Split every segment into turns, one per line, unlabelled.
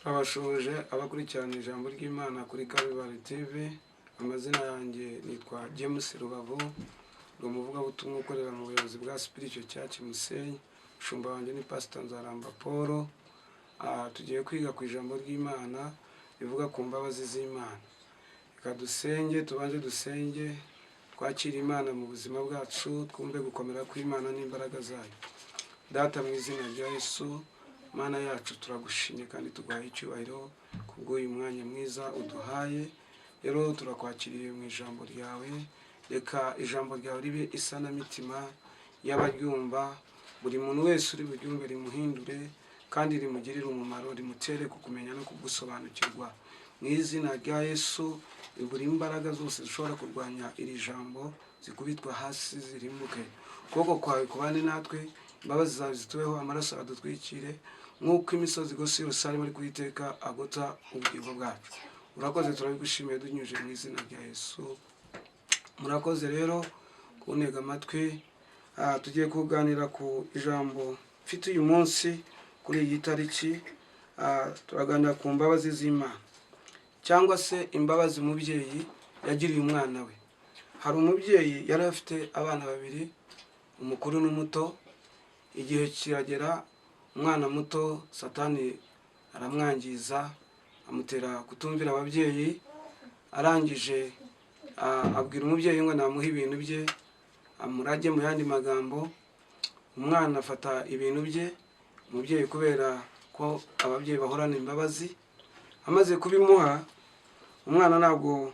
Turabashuhuje abakurikirana ijambo ry'Imana kuri Calvary TV. Amazina yanjye nitwa James Rubavu, ndi umuvugabutumwa ukorera mu buyobozi bwa Spiritual Church Musenyi. Umushumba wanjye ni Pastor Nzaramba Paul. Tugiye kwiga ku ijambo ry'Imana rivuga ku mbabazi z'Imana. Reka dusenge, tubanze dusenge, twakire Imana mu buzima bwacu, twumve gukomera kw'Imana n'imbaraga zayo. Data, mu izina rya Yesu, Mana yacu, turagushimye kandi tuguhaye icyubahiro kubw'uyu mwanya mwiza uduhaye. Rero turakwakiriye mu ijambo ryawe. Reka ijambo ryawe ribe isanamitima y'abaryumva. Buri muntu wese uri buryumve rimuhindure kandi rimugirire umumaro, rimutere kukumenya no kugusobanukirwa. Mu izina rya Yesu, buri imbaraga zose zishobora kurwanya iri jambo zikubitwa hasi, zirimbuke. Ukuboko kwawe kubane natwe, imbabazi zawe zitubeho, amaraso adutwikire nk'uko imisozi igose Yerusalemu, ariko Uwiteka agota ubugingo bwacu. Urakoze, turabigushimiye dunyuje mu izina rya Yesu. Murakoze rero kuntega amatwi. Tugiye kuganira ku ijambo mfite uyu munsi kuri iyi tariki. Turaganira ku mbabazi z'Imana, cyangwa se imbabazi umubyeyi yagiriye umwana we. Hari umubyeyi yari afite abana babiri, umukuru n'umuto. Igihe kiragera, umwana muto Satani aramwangiza, amutera kutumvira ababyeyi. Arangije abwira umubyeyi ngo namuhe ibintu bye, amurage. Mu yandi magambo, umwana afata ibintu bye. Umubyeyi, kubera ko ababyeyi bahorana imbabazi, amaze kubimuha, umwana ntabwo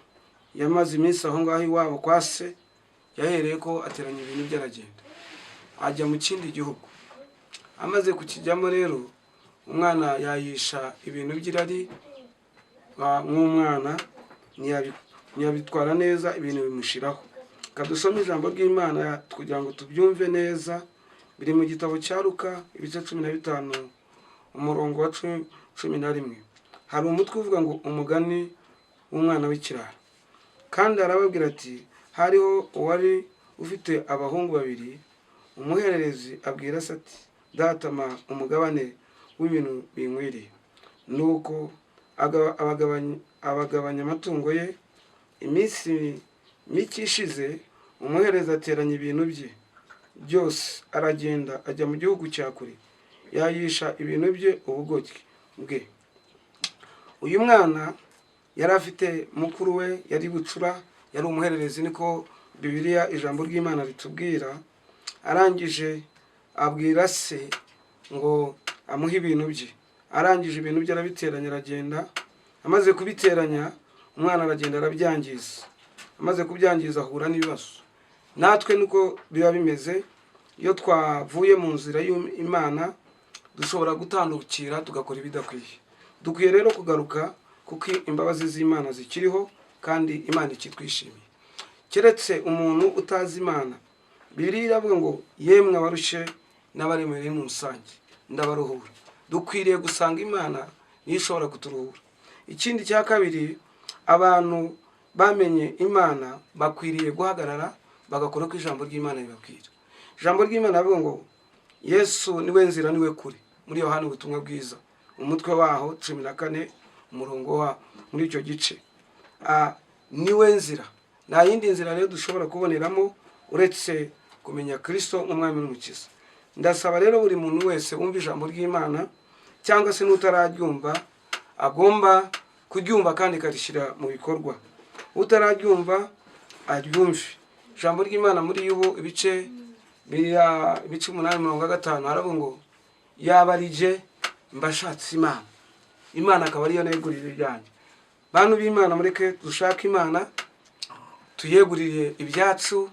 yamaze iminsi aho ngaho iwabo kwa se. Yahereye ko ateranya ibintu bye, aragenda, ajya mu kindi gihugu. Amaze kukijyamo rero, umwana yayisha ibintu by'irari. Nk'umwana ntiyabitwara neza, ibintu bimushiraho. Reka dusome ijambo ry'Imana kugira ngo tubyumve neza. Biri mu gitabo cya Luka, ibice 15, umurongo wa 11. Hari umutwe uvuga ngo "Umugani w'umwana w'ikirara". Kandi arababwira ati: "Hariho uwari ufite abahungu babiri. Umuhererezi abwira se ati: 'Data, mpa umugabane w'ibintu binkwiriye.' Nuko abagabanya amatungo ye. Iminsi mike ishize, umuhererezi ateranya ibintu bye byose, aragenda, ajya mu gihugu cya kure, yayisha ibintu bye ubugoryi bwe." Uyu mwana yari afite mukuru we, yari bucura, yari umuhererezi, niko Bibiliya, ijambo ry'Imana ritubwira. Arangije abwira se ngo amuhe ibintu bye. Arangije ibintu bye arabiteranya, aragenda. Amaze kubiteranya, umwana aragenda, arabyangiza. Amaze kubyangiza, ahura n'ibibazo. Natwe niko biba bimeze. Iyo twavuye mu nzira y'Imana, dushobora gutandukira, tugakora ibidakwiye. Dukwiye rero kugaruka, kuko imbabazi z'Imana zikiriho kandi Imana ikitwishimiye, keretse umuntu utazi Imana. Bibiliya iravuga ngo: "Yemwe abarushye n'abaremereye mu rusange, ndabaruhura." Dukwiriye gusanga Imana, niyo ishobora kuturuhura. Ikindi cya kabiri, abantu bamenye Imana bakwiriye guhagarara, bagakora uko ijambo ry'Imana ribabwira. Ijambo ry'Imana rivuga ngo Yesu niwe nzira, niwe kuri. Muri Yohani ubutumwa bwiza, umutwe waho 14, umurongo wa muri icyo gice. Niwe nzira, nta yindi nzira rero dushobora kuboneramo uretse kumenya Kirisito nk'umwami n'umukiza. Ndasaba rero buri muntu wese wumva ijambo ry'Imana, cyangwa se n'utararyumva, agomba kuryumva kandi akarishyira mu bikorwa. Utararyumva aryumve. Ijambo ry'Imana muri Yubu, ibice biriya, ibice 8, umurongo wa 5, haravuga ngo: "Yaba ari jye, mbashatse Imana, Imana akaba ariyo negurira ibyanjye." Bantu b'Imana, mureke dushake Imana, tuyegurire ibyacu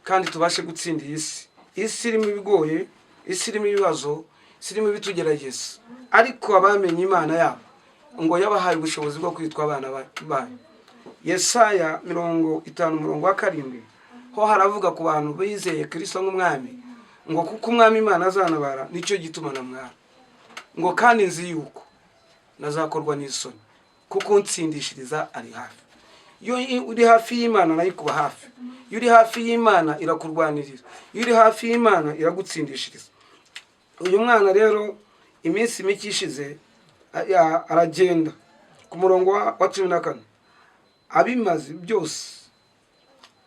kandi tubashe gutsinda iyi si. Isi irimo ibigoye, isi irimo ibibazo, isi irimo ibitugerageza, ariko abamenye Imana yabo, ngo yabahaye ubushobozi bwo kwitwa abana bayo. Yesaya 50, umurongo wa 7, ho haravuga ku bantu bizeye Kirisito nk'umwami ngo: "Kuko Umwami Imana azantabara, nicyo gituma namwara, ngo kandi nzi yuko nazakorwa n'isoni, kuko unsindishiriza ari hafi." Iyo uri hafi y'Imana, nayo ikuba hafi. Iyo uri hafi y'Imana, irakurwanirira. Iyo uri hafi y'Imana, iragutsindishiriza. Uyu mwana rero, iminsi mike ishize Aragenda ku murongo wa 14, abimaze byose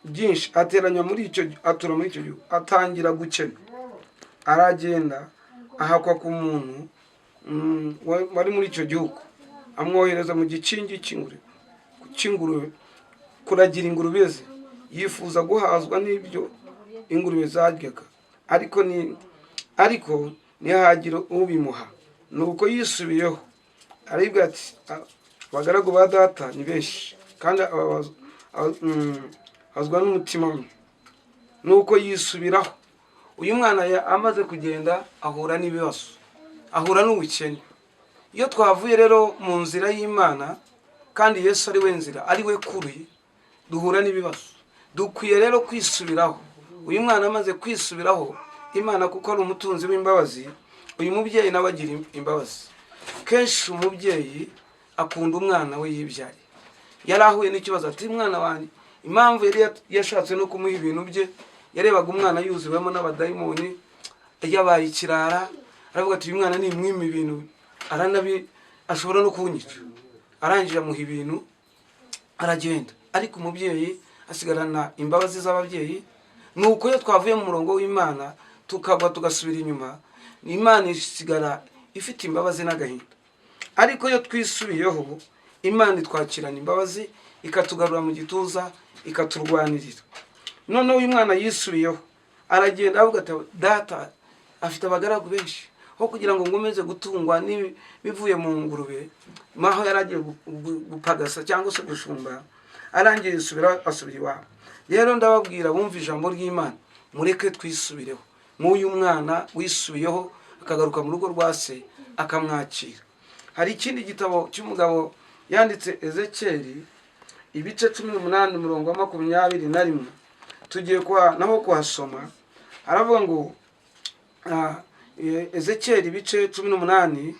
byinshi ateranya muri icyo, atura muri icyo gihugu, atangira gukena. Aragenda ahakwa ku muntu wari muri icyo gihugu, amwohereza mu gikingi cy'ingurube kuragira ingurube ze. Yifuza guhazwa n'ibyo ingurube zaryaga, ariko ntihagira ubimuha. Nuko yisubiyeho aribwira ati: "Abagaragu ba data ni benshi, kandi ababazwa n'umutima we." Nuko yisubiraho. Uyu mwana amaze kugenda ahura n'ibibazo, ahura n'ubukene. Iyo twavuye rero mu nzira y'Imana, kandi Yesu ari we nzira, ari we kuri, duhura n'ibibazo. Dukwiye rero kwisubiraho. Uyu mwana amaze kwisubiraho, Imana kuko ari umutunzi w'imbabazi, uyu mubyeyi nawe agira imbabazi. Kenshi umubyeyi akunda umwana we yibyariye. Yari ahuye n'ikibazo, ati: "Umwana wanjye." Impamvu yari yashatse no kumuha ibintu bye, yarebaga umwana yuzuwemo n'abadayimoni, yabaye ikirara. Aravuga ati: "Uyu mwana nimwima ibintu aranabi, ashobora no kunyica." Arangije amuha ibintu, aragenda, ariko umubyeyi asigarana imbabazi z'ababyeyi. Nuko iyo twavuye mu murongo w'Imana, tukagwa, tugasubira inyuma, Imana isigara ifite imbabazi n'agahinda. Ariko iyo twisubiyeho, Imana itwakirana imbabazi, ikatugarura mu gituza, ikaturwanirira. Noneho uyu mwana yisubiyeho, aragenda avuga ati: "Data afite abagaragu benshi, aho kugira ngo nkomeze gutungwa n'ibivuye mu ngurube." Maho yari agiye gupagasa cyangwa se gushumba. Arangiye yisubira, asubira iwabo. Rero ndababwira, bumva ijambo ry'Imana, mureke twisubireho nk'uyu mwana wisubiyeho, akagaruka mu rugo rwa se, akamwakira. Hari ikindi gitabo cy'umugabo yanditse, Ezekeri, ibice 18, umurongo wa 21. Tugiye naho kuhasoma. Aravuga ngo Ezekeri ibice 18,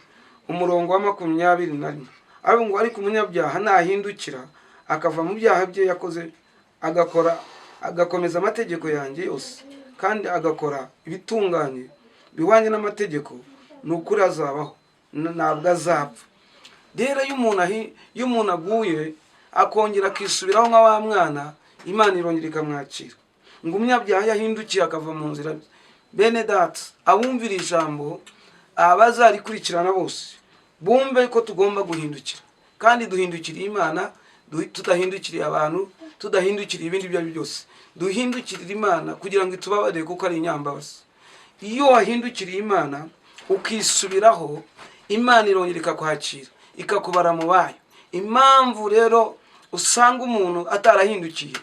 umurongo wa 21, aravuga ngo: "Ariko umunyabyaha nahindukira akava mu byaha bye yakoze, agakora, agakomeza amategeko yanjye yose, kandi agakora ibitunganye bihwanye n'amategeko, ni ukuri azabaho, ntabwo azapfa." Rero iyo umuntu aguye akongera akisubiraho nka wa mwana, Imana irongera ikamwakira. Ngo umunyabyaha yahindukiye akava mu nzira. Bene data, abumvira ijambo, abazarikurikirana bose, bumve ko tugomba guhindukira, kandi duhindukiriye Imana, tudahindukiriye abantu, tudahindukiriye ibindi ibyo ari byo byose. Duhindukirire Imana kugira ngo itubabarire, kuko ari inyambabazi. Iyo wahindukiriye Imana ukisubiraho, Imana irongera ikakwakira, ikakubara mu bayo. Impamvu rero usanga umuntu atarahindukiye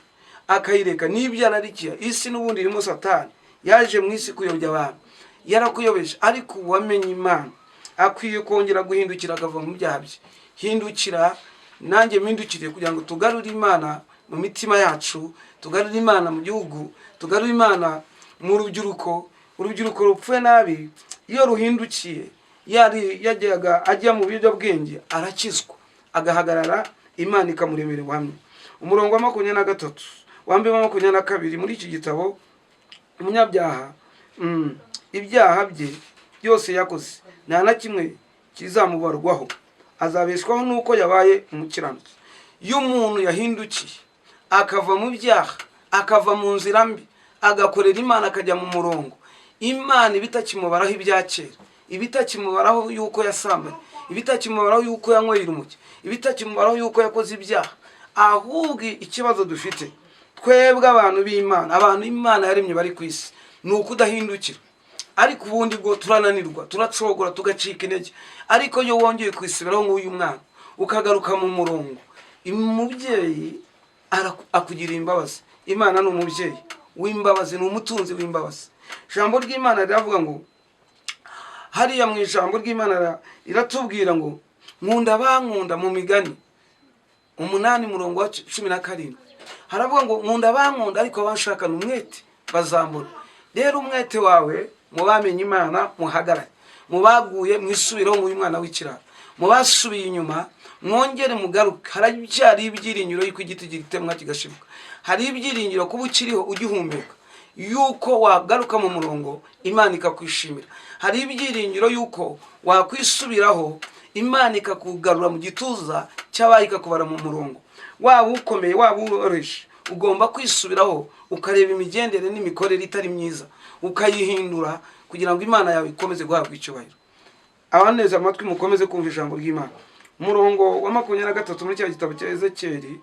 akayireka n'ibyo ararikiye, isi n'ubundi irimo Satani, yaje mu isi kuyobya abantu, yarakuyobeje. Ariko uwamenye Imana akwiye kongera guhindukira akava mu byaha bye. Hindukira, nanjye mpindukire, kugira ngo tugarure Imana mu mitima yacu, tugarure Imana mu gihugu, tugarure Imana mu rubyiruko. Urubyiruko rupfuye nabi, iyo ruhindukiye, yari yajyaga ajya mu biyobyabwenge, arakizwa, agahagarara, Imana ikamuremera ubuhamya. Umurongo wa 23, wambaye 22 muri iki gitabo: "Umunyabyaha ibyaha bye byose yakoze nta na kimwe kizamubarwaho, azabeshwaho n'uko yabaye umukiranutsi." Iyo umuntu yahindukiye akava mu byaha, akava mu nzira mbi, agakorera Imana, akajya mu murongo, Imana iba itakimubaraho ibya kera, iba itakimubaraho yuko yasambanye, iba itakimubaraho yuko yanyweye urumogi, iba itakimubaraho yuko yakoze ibyaha. Ahubwo ikibazo dufite twebwe abantu b'Imana, abantu Imana yaremye bari ku isi, ni ukudahindukira. Ariko ubundi bwo turananirwa, turacogora, tugacika intege. Ariko iyo wongeye kwisubiraho nk'uyu mwana, ukagaruka mu murongo, umubyeyi akugirira imbabazi. Imana ni umubyeyi w'imbabazi, ni umutunzi w'imbabazi. Ijambo ry'Imana riravuga ngo, hariya mu ijambo ry'Imana riratubwira ngo: "Nkunda abankunda." Mu Migani 8, murongo wa 17, haravuga ngo: "Nkunda abankunda, ariko abanshakana umwete bazambona." Rero umwete wawe mu bamenye Imana, muhagarare. Mu baguye, mwisubireho nk'uyu mwana w'ikirara. Mu basubiye inyuma, mwongere mugaruke. Haracyari ibyiringiro yuko igiti gitemwa kigashibuka. Hari ibyiringiro kuba ukiriho, ugihumeka, yuko wagaruka mu murongo, Imana ikakwishimira. Hari ibyiringiro yuko wakwisubiraho. Imana ikakugarura mu gituza cy'abayo, ikakubara mu murongo. Waba ukomeye, waba woroheje, ugomba kwisubiraho, ukareba imigendere n'imikorere itari myiza, ukayihindura kugira ngo Imana yawe ikomeze guhabwa icyubahiro. Abaneze amatwi, mukomeze kumva ijambo ry'Imana. Umurongo wa 23 muri cya gitabo cya Ezekiyeli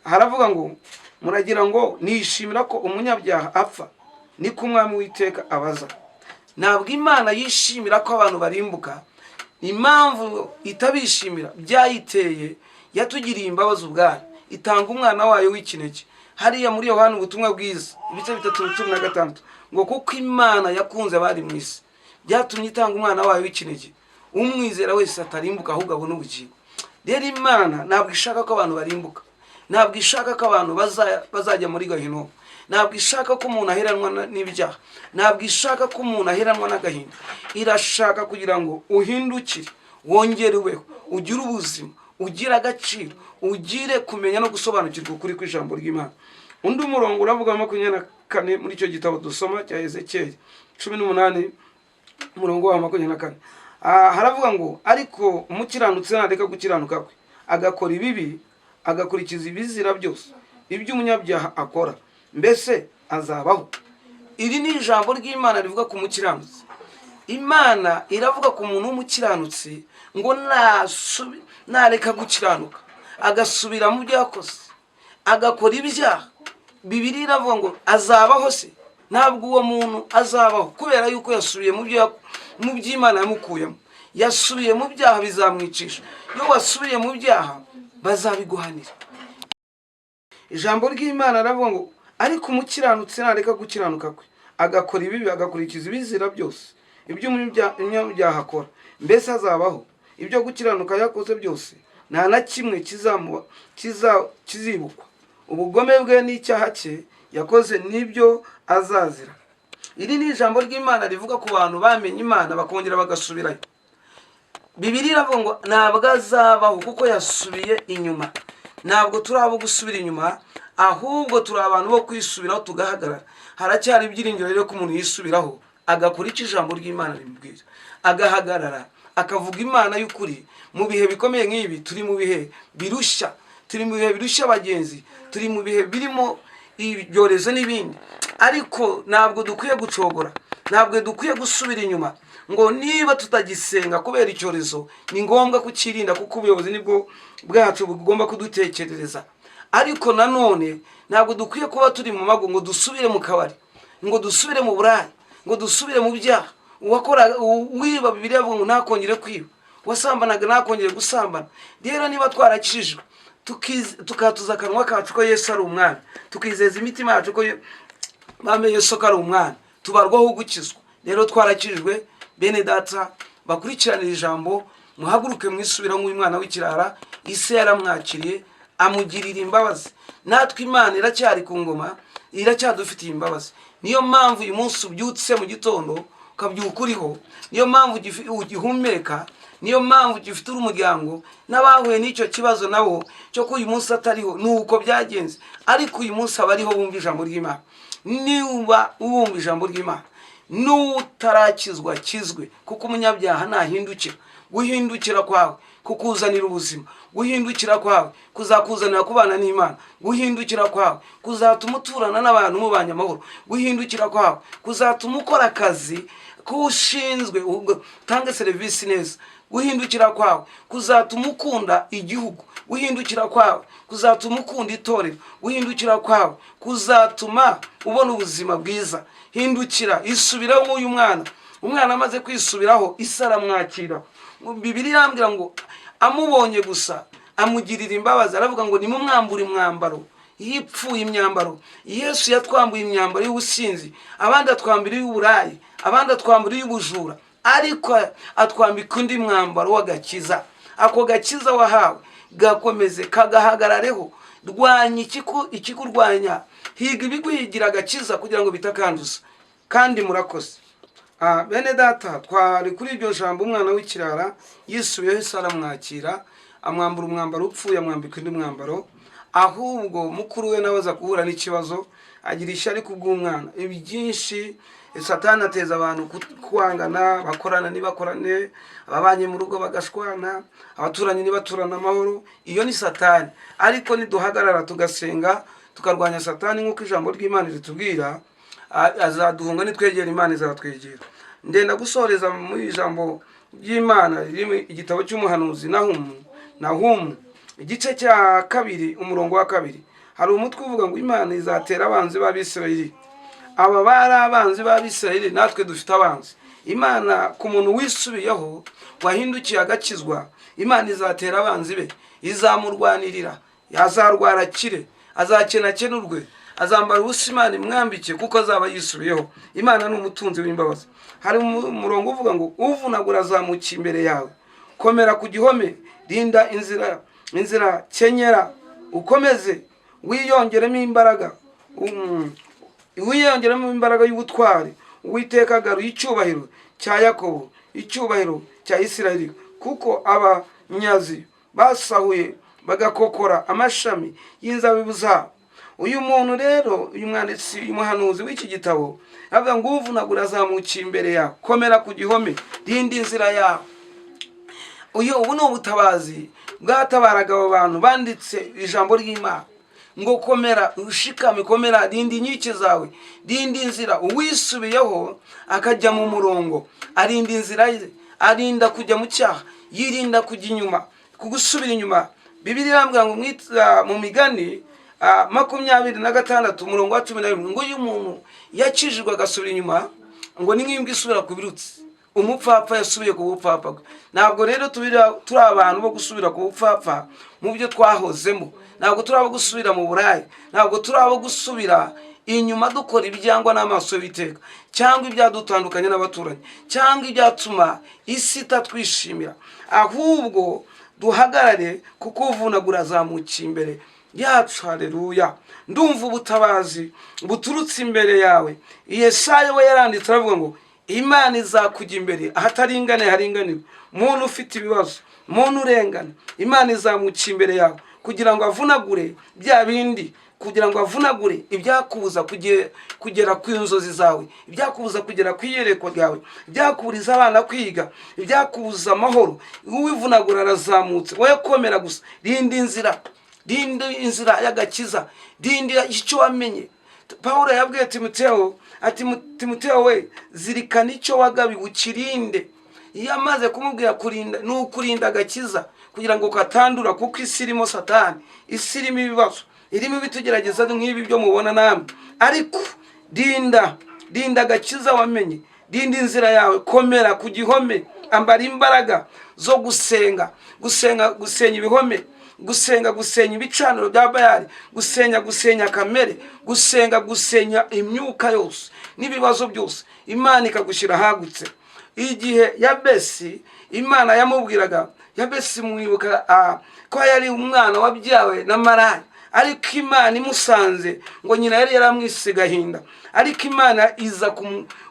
haravuga ngo: "Muragira ngo nishimira ko umunyabyaha apfa? Niko Umwami w'iteka abaza." Ntabwo Imana yishimira ko abantu barimbuka. Impamvu itabishimira byayiteye, yatugiriye imbabazi ubwayo, itanga umwana wayo w'ikinege. Hariya muri Yohani ubutumwa bwiza, ibice 3, 16, ngo: "Kuko Imana yakunze abari mu isi, byatumye itanga umwana wayo w'ikinege, umwizera wese atarimbuka, ahubwo abona ubugingo." Rero Imana ntabwo ishaka ko abantu barimbuka, ntabwo ishaka ko abantu bazajya muri gahinomu, ntabwo ishaka ko umuntu aheranwa n'ibyaha, ntabwo ishaka ko umuntu aheranwa n'agahinda. Irashaka kugira ngo uhindukire, wongere ubeho, ugire ubuzima, ugire agaciro, ugire kumenya no gusobanukirwa ukuri kw'ijambo ry'Imana. Undi murongo uravuga, 24 muri icyo gitabo dusoma cya Ezekiyeli 18, umurongo wa 24. Haravuga ngo: "Ariko umukiranutsi nareka gukiranuka kwe, agakora ibibi, agakurikiza ibizira byose ibyo umunyabyaha akora, mbese azabaho?" Iri ni ijambo ry'Imana rivuga ku mukiranutsi. Imana iravuga ku muntu w'umukiranutsi ngo nareka gukiranuka, agasubira mu byo yakoze, agakora ibyaha, Bibiliya iravuga ngo: "Azabaho se?" Ntabwo uwo muntu azabaho, kubera yuko yasubiye mu by'Imana yamukuyemo, yasubiye mu byaha, bizamwicisha. Iyo wasubiye mu byaha, bazabiguhanira. Ijambo ry'Imana aravuga ngo: "Ariko umukiranutsi nareka gukiranuka kwe, agakora ibibi, agakurikiza ibizira byose ibyo umunyabyaha akora, mbese azabaho? Ibyo gukiranuka yakoze byose, nta na kimwe kizibukwa. Ubugome bwe n'icyaha cye yakoze nibyo azazira." Iri ni ijambo ry'Imana rivuga ku bantu bamenye Imana bakongera bagasubirayo. Bibiliya iravuga ngo ntabwo azabaho kuko yasubiye inyuma. Ntabwo turi abo gusubira inyuma, ahubwo turi abantu bo kwisubiraho, tugahagarara. Haracyari ibyiringiro rero ko umuntu yisubiraho, agakora icyo ijambo ry'Imana rimubwira, agahagarara, akavuga Imana y'ukuri mu bihe bikomeye nk'ibi. Turi mu bihe birushya, turi mu bihe birushya abagenzi, turi mu bihe birimo ibyorezo n'ibindi, ariko ntabwo dukwiye gucogora, ntabwo dukwiye gusubira inyuma ngo niba tutagisenga kubera icyorezo. Ni ngombwa kukirinda kuko ubuyobozi nibwo bwacu bugomba kudutekerereza, ariko nanone ntabwo dukwiye kuba turi mu mago ngo dusubire mu kabari, ngo dusubire mu buraya, ngo dusubire mu byaha. Uwakora wiba, Bibiliya avuga ngo ntakongere kwiba, uwasambanaga ntakongere gusambana. Rero niba twarakijijwe, tukatuza akanwa kacu ko Yesu ari Umwami, tukizeza imitima yacu ko bamenye Yesu ko ari Umwami, tubarwaho gukizwa. Rero twarakijijwe. Bene data bakurikiranira ijambo, muhaguruke mwisubira nk'uyu mwana w'ikirara. Isi yaramwakiriye, amugirira imbabazi. Natwe Imana iracyari ku ngoma, iracyadufitiye imbabazi. Niyo mpamvu uyu munsi ubyutse mu gitondo, ukabyuka uriho. Niyo mpamvu ugihumeka. Niyo mpamvu ugifite umuryango. N'abahuye n'icyo kibazo nabo cyo ko uyu munsi atariho, ni uko byagenze, ariko uyu munsi aba ariho bumva ijambo ry'Imana. Niba wumva ijambo ry'Imana, n'utarakizwa kizwe, kuko umunyabyaha ntahindukira. Guhindukira kwawe kukuzanira ubuzima, guhindukira kwawe kuzakuzanira kubana n'Imana, guhindukira kwawe kuzatuma uturana n'abantu mubanye amahoro, guhindukira kwawe kuzatuma ukora akazi k'ushinzwe, utange serivisi neza, guhindukira kwawe kuzatuma ukunda igihugu, guhindukira kwawe kuzatuma ukunda itorero, guhindukira kwawe kuzatuma ubona ubuzima bwiza. Hindukira, isubiraho nk'uyu mwana. Umwana amaze kwisubiraho, isi aramwakira. Bibiliya irambwira ngo amubonye gusa amugirira imbabazi. Aravuga ngo: "Nimumwambure umwambaro yipfuye." Imyambaro, Yesu yatwambuye imyambaro y'ubusinzi, abandi atwambura iy'uburayi, abandi atwambura iy'ubujura, ariko atwambika undi mwambaro w'agakiza. Ako gakiza wahawe gakomeze, kagahagarareho. Rwanya ikikurwanya, higa ibiguhigira agakiza kugira ngo bitakanduza. Kandi murakoze. Bene data, twari kuri iryo jambo: umwana w'ikirara yisubiyeho, isi aramwakira, amwambura umwambaro upfuye, amwambika undi mwambaro. Ahubwo mukuru we nawe aza guhura n'ikibazo, agira ishyari kubw'umwana. Ibi byinshi Satani ateza abantu kwangana, bakorana ntibakorane, ababanye mu rugo bagashwana, abaturanyi ntibaturane amahoro. Iyo ni Satani. Ariko niduhagarara tugasenga, tukarwanya Satani nk'uko ijambo ry'Imana ritubwira, azaduhunga. Nitwegera Imana, izatwegera. Ndenda gusoreza mu ijambo ry'Imana riri mu igitabo cy'umuhanuzi Nahumu, Nahumu igice cya 2, umurongo wa 2. Hari umutwe uvuga ngo Imana izatera abanzi b'Abisirayeli. Aba bari abanzi b'Abisirayeli, natwe dufite abanzi. Imana, ku muntu wisubiyeho, wahindukiye agakizwa, Imana izatera abanzi be, izamurwanirira. Azarwara akire, azakena akenurwe, azambara ubusa Imana imwambike, kuko azaba yisubiyeho. Imana ni umutunzi w'imbabazi. Hari umurongo uvuga ngo uvunagura azamuka imbere yawe. Komera ku gihome, rinda inzira, kenyera ukomeze, wiyongeremo imbaraga, wiyongeremo imbaraga y'ubutwari. Uwiteka agaruye icyubahiro cya Yakobo, icyubahiro cya Isirayeli, kuko abanyazi basahuye bagakokora amashami y'inzabibu zabo. Uyu muntu rero, uyu mwanditsi, uyu muhanuzi w'iki gitabo, avuga ngo uvunagura azamukiye imbere yawe. Komera ku gihome, rinda inzira yawe. Uyu ubu ni ubutabazi bwatabaraga abo bantu banditse ijambo ry'Imana ngo komera, ushikame, komera, rinda inkike zawe, rinda inzira. Uwisubiyeho akajya mu murongo, arinda inzira ye, arinda kujya mu cyaha, yirinda kujya inyuma, kugusubira inyuma. Bibiliya irambwira ngo mu Migani 26, umurongo wa 11, ngo uyu muntu yakijijwe agasubira inyuma, ngo ni nk'imbwa isubira ku birutsi, umupfapfa yasubiye ku bupfapfa bwe. Ntabwo rero turi abantu bo gusubira ku bupfapfa mu byo twahozemo. Ntabwo turi abo gusubira mu buraya, ntabwo turi abo gusubira inyuma dukora ibyangwa n'amaso y'Uwiteka, cyangwa ibyadutandukanya n'abaturanyi, cyangwa ibyatuma isi itatwishimira. Ahubwo duhagarare, kuko uvunagura azamukiye imbere yacu. Haleluya! Ndumva ubutabazi buturutse imbere yawe. Yesaya we yaranditse aravuga ngo Imana izakujya imbere, ahataringaniye haringanirwe. Muntu ufite ibibazo, muntu urengana, Imana izamuca imbere yawe kugira ngo avunagure bya bindi, kugira ngo avunagure ibyakubuza kugera ku nzozi zawe, ibyakubuza kugera ku iyerekwa ryawe, ibyakuburiza abana kwiga, ibyakubuza amahoro. Uwivunagura arazamutse. Wowe komera gusa, rinda inzira, rinda inzira y'agakiza, rinda icyo wamenye. Pawulo yabwiye Timoteo ati: "Timoteo we, zirikana icyo wagabiwe, ukirinde." Iyo amaze kumubwira kurinda, ni ukurinda agakiza kugira ngo katandura, kuko isi irimo Satani, isi irimo ibibazo, irimo ibitugerageza nk'ibi byo mubona namwe. Ariko rinda, rinda agakiza wamenye, rinda inzira yawe, komera ku gihome, ambara imbaraga zo gusenga, gusenga gusenya ibihome, gusenga gusenya ibicaniro bya Bayali, gusenya gusenya kamere, gusenga gusenya imyuka yose n'ibibazo byose. Imana ikagushyira ahagutse. Igihe Yabesi, Imana yamubwiraga, Yabesi mwibuka ko yari umwana wabyawe na maraya, ariko Imana imusanze, ngo nyina yari yaramwise gahinda, ariko Imana iza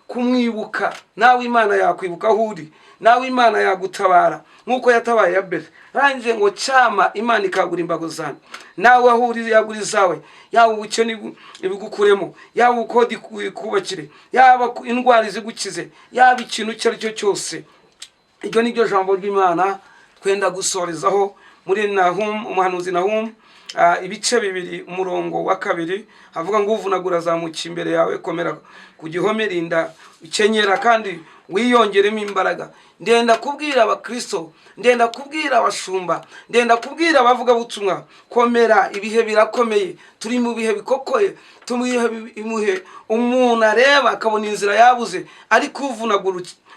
kumwibuka. Nawe Imana yakwibuka aho uri, nawe Imana yagutabara nk'uko yatabaye Yabesi. Arangije ngo cyama Imana ikagura imbago zanjye. Nawe aho uri yagura izawe, yaba ubukene ibigukuremo, yaba ubukode ikubakire, yaba indwara izigukize, yaba ikintu icyo ari cyo cyose. Iryo ni ryo jambo ry'Imana twenda gusorezaho muri Nahum, umuhanuzi Nahum, ibice 2, umurongo wa 2, havuga ngo uvunagura azamuka imbere yawe. Komera ku gihome, rinda, ukenyera kandi wiyongeremo imbaraga. Ndenda kubwira abakristo, ndenda kubwira abashumba, ndenda kubwira abavugabutumwa: komera, ibihe birakomeye. Turi mu bihe bikokoye, turi mu bihe umuntu areba akabona inzira yabuze, ariko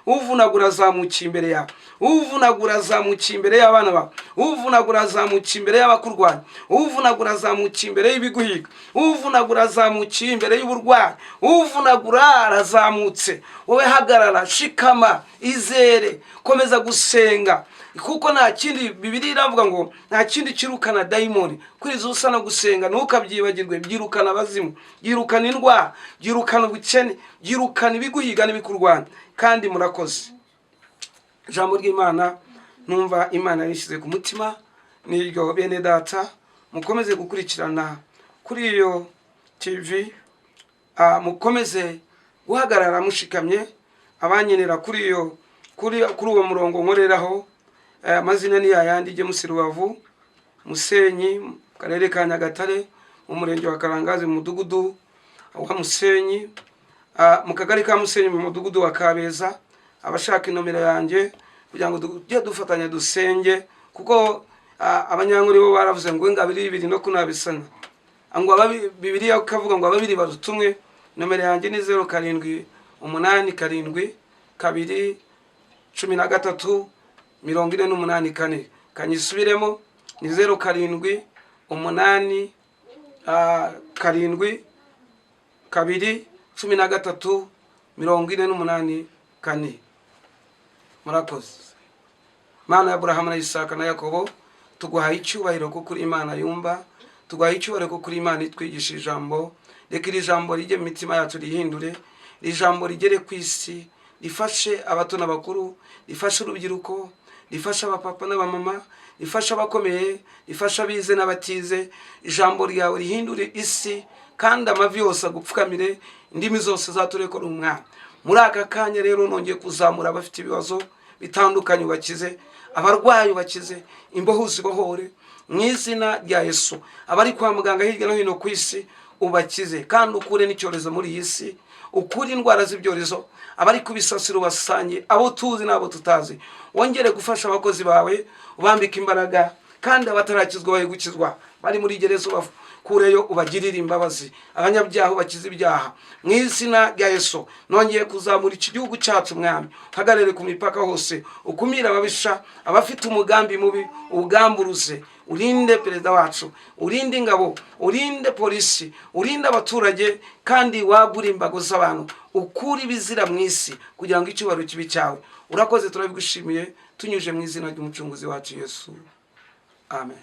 uvunagura azamukiye imbere yawe, uvunagura azamukiye imbere y'abana bawe, uvunagura azamukiye imbere y'abakurwanya, uvunagura azamukiye imbere y'ibiguhiga, uvunagura azamukiye imbere y'uburwayi. Uvunagura arazamutse. Wowe hagarara, shikama, izere, komeza gusenga, kuko nta kindi. Bibiliya iravuga ngo nta kindi kirukana dayimoni kwiriza ubusa no gusenga. Ntukabyibagirwe. Byirukana abazimu, byirukana indwara, byirukana ubukene, byirukana ibiguhiga n'ibikurwanya. Kandi murakoze. Ijambo ry'Imana numva Imana yishyize ku mutima n'iryo, bene data. Mukomeze gukurikirana kuri iyo TV, mukomeze guhagarara mushikamye. Abanyenera kuri uwo murongo nkoreraho, amazina ni yayandi: James Rubavu Musenyi, mu karere ka Nyagatare, mu murenge wa Karangazi, mu mudugudu wa Musenyi, mu kagari ka Musenyi, mu mudugudu wa Kabeza. Abashaka inomero yanjye kugira ngo tujye dufatanya dusenge, kuko Abanyankore bo baravuze ngo ingabiri ibiri no kunabisana, ngo Bibiliya ikavuga ngo ababiri baruta umwe. Nomero yanjye ni 0787 213 484. Kanyisubiremo, ni 07 7 2 13 48 4. Murakoze. Mana ya Aburahamu na Isaka na Yakobo, tuguhaye icyubahiro kuko uri Imana yumva. Tuguhaye icyubahiro kuko uri Imana itwigisha ijambo. Reka iri jambo rijye mu mitima yacu, rihindure. Iri jambo rigere ku isi, rifashe abato n'abakuru, rifashe urubyiruko, rifashe abapapa n'abamama, rifashe abakomeye, rifashe abize n'abatize. Ijambo ryawe rihindure isi, kandi amavi yose agupfukamire, indimi zose zature ko uri umwami. Muri aka kanya rero nongeye kuzamura abafite ibibazo bitandukanye, ubakize. Abarwayi ubakize, imbohe uzibohore mu izina rya Yesu. Abari kwa muganga hirya no hino ku isi ubakize, kandi ukure n'icyorezo muri iyi si, ukure indwara z'ibyorezo. Abari ku bisasiro basange, abo tuzi n'abo tutazi. Wongere gufasha abakozi bawe, ubambike imbaraga, kandi abatarakizwa bahe gukizwa. Bari muri gereza ubakureyo, ubagirire imbabazi. Abanyabyaha ubakize ibyaha mu izina rya Yesu. Nongeye kuzamura iki gihugu cyacu. Mwami, uhagarare ku mipaka hose, ukumire ababisha, abafite umugambi mubi uwugamburuze. Urinde perezida wacu, urinde ingabo, urinde polisi, urinde abaturage, kandi wagure imbago z'abantu, ukure ibizira mu isi kugira ngo icyubahiro kibe cyawe. Urakoze, turabigushimiye tunyuje mu izina ry'Umucunguzi wacu Yesu, amen.